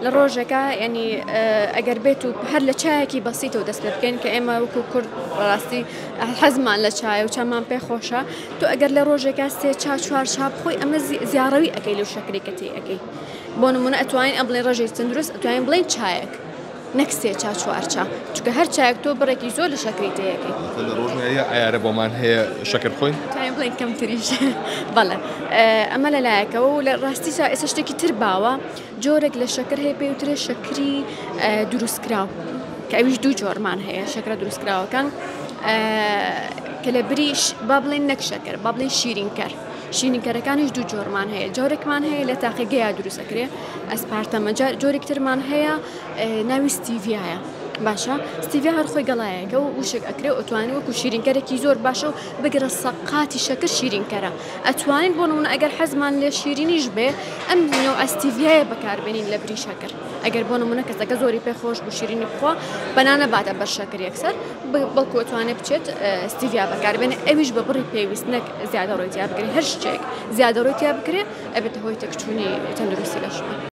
لە ڕۆژێکا یانی ئەگەر بێت و هەر لە چایەکی بەسیتەوە دەست پێ بکەین کە ئێمە وەکو کورد بەڕاستی حەزمان لە چایە و چامان پێ خۆشە تۆ ئەگەر لە ڕۆژێکا سێ چا چوار چا بخۆی ئەمە زیاڕەوی ئەەکەی لەو شەکری کە تێ ئەەکەی بۆ نمونە ئەتوانین ئەم بڵێن ڕێژەی تەندروست ئەتوانین بڵێن چایەک نەک سێ چا چوار چا چونکە هەر چایەک تۆ بڕێکی زۆر لە شەکری تێیەکەی. واتە لە ڕۆژ یە عەیارە بۆمان هەیە شەکر بخۆین؟ توانین بڵێین کەمتریش بەڵێ ئەمە لە لایەکەوە و لە ڕاستیشا ئێستا شتێکی تر باوە جۆرێک لە شەکر هەیە پێی وترێ شەکری دروستکراو کە ئەویش دوو جۆرمان هەیە شەکرە دروستکراوەکان کە لە بریش با بڵێن نەک شەکر با بڵێن شیرینکەر شیرینکەرەکانیش دوو جۆرمان هەیە جۆرێکمان هەیە لە تاقیگەیە دروست ئەکرێ ئەسپارتەمە جۆرێک ترمان هەیە ناوی ستیڤیایە باشە ستیڤیا هەر خۆی گەڵایەکە و وشک ئەکرێ و ئەتوانین وەکو شیرینکەرێکی زۆر باشە و بگرە سەقاتی شەکر شیرینکەرە ئەتوانین بۆ نمونە ئەگەر حەزمان لێ شیرینیش بێ ئەم نەوعە ستیڤیایە بەکاربێنین لە بری شەکر ئەگەر بۆ نمونە کەسەکە زۆری پێ خۆش بوو شیرینی بخوا بەنا نەباتە بەر شەکر یەکسەر بەڵکو ئەتوانێ بچێت ستیڤیا بەکاربێنێ ئەویش بە بڕی پێویست نەک زیادەڕۆی تیا بکرێ هەر شتێک زیادەڕۆی تیا بکرێ ئەبێتە هۆی تێکچوونی تەندروستی لەشمان.